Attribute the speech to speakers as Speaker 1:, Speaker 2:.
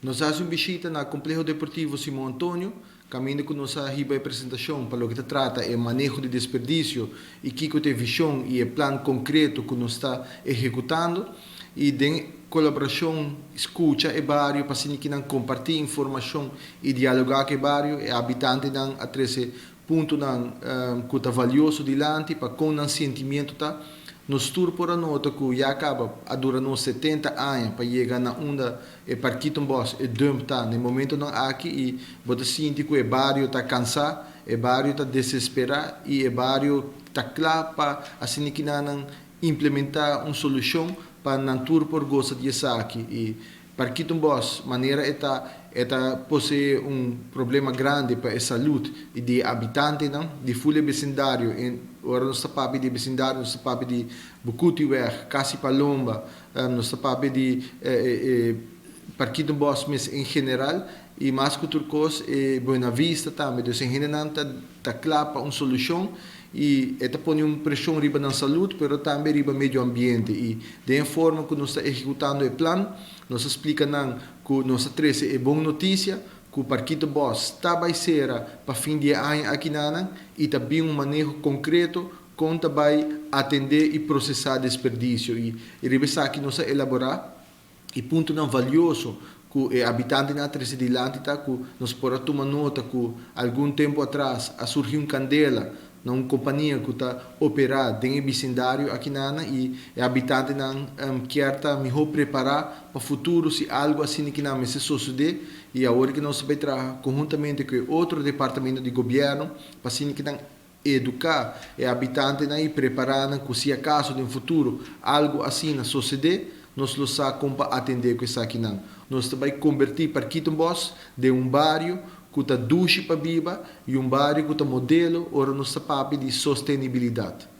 Speaker 1: Nos a hasi un bishita na Kompleho Deportivo Simon Antonio, kaminda ku nos a hiba e presentashon pa loke ta trata e maneho di desperdisio i kiko ta e vishon i e plan konkreto ku nos ta ehekutando i den kolaborashon skucha e bario pa asina kinan kompartí informashon i dialogá ku e bario. E habitantenan a trese Puntonan ku ta valioso dilanti pa kon nan sentimiento ta. Nos tur por a nota ku ya kaba a dura nos 70 aña pa yega na unda e Parkietenbos, e dump ta na e momentonan aki i bo ta sinti ku e bario ta kansá, e bario ta desesperá i e bario ta kla pa asina kinanan implementá un solushon pa nan tur por gosa di esaki i Parkietenbos, manera e ta, e ta poseé un problema grandi pa e salud i di e habitantenan di ful e besindario. En ora nos ta papia di e besindario nos ta papia di Bukutiweg, Kasi Palomba, nos ta papia di e Parkietenbos mes en general i mas ku tur kos e Buena Vista tambe. Dus e hendenan ta ta kla pa un solushon i e ta pone un preshon riba nan salud pero tambe riba medio ambiente i den e forma ku nos ta ehekutando e plan nos a splika nan ku nos a trese e bon notisia ku Parkito Bos ta bai sera pa fin di e aña akinanan i ta bin un maneho konkreto kon ta bai atende i prosesá desperdisio i riba esaki nos a elaborá E puntonan valioso ku e abitantenan a trese dilanti ta ku nos por a tuma nota ku algun tempu atras a surgi un kandela na un kompania ku ta operá den e bisindario akinana i e abitantenan kier ta mihó prepará pa futuro si algu asina kinan mester sosodé i awor ke nos ta bai traha konhuntamente ku e otro departamento di gobièrnu pa asina kinan Eduká e habitantenan i prepará nan ku si akaso den futuro algu asina sosodé, nos lo sa kon pa atendé ku esakinan. Nos ta bai kombertí Parkietenbos den un bario ku ta dushi pa biba i un bario ku ta modelo ora nos ta papia di sostenibilidat.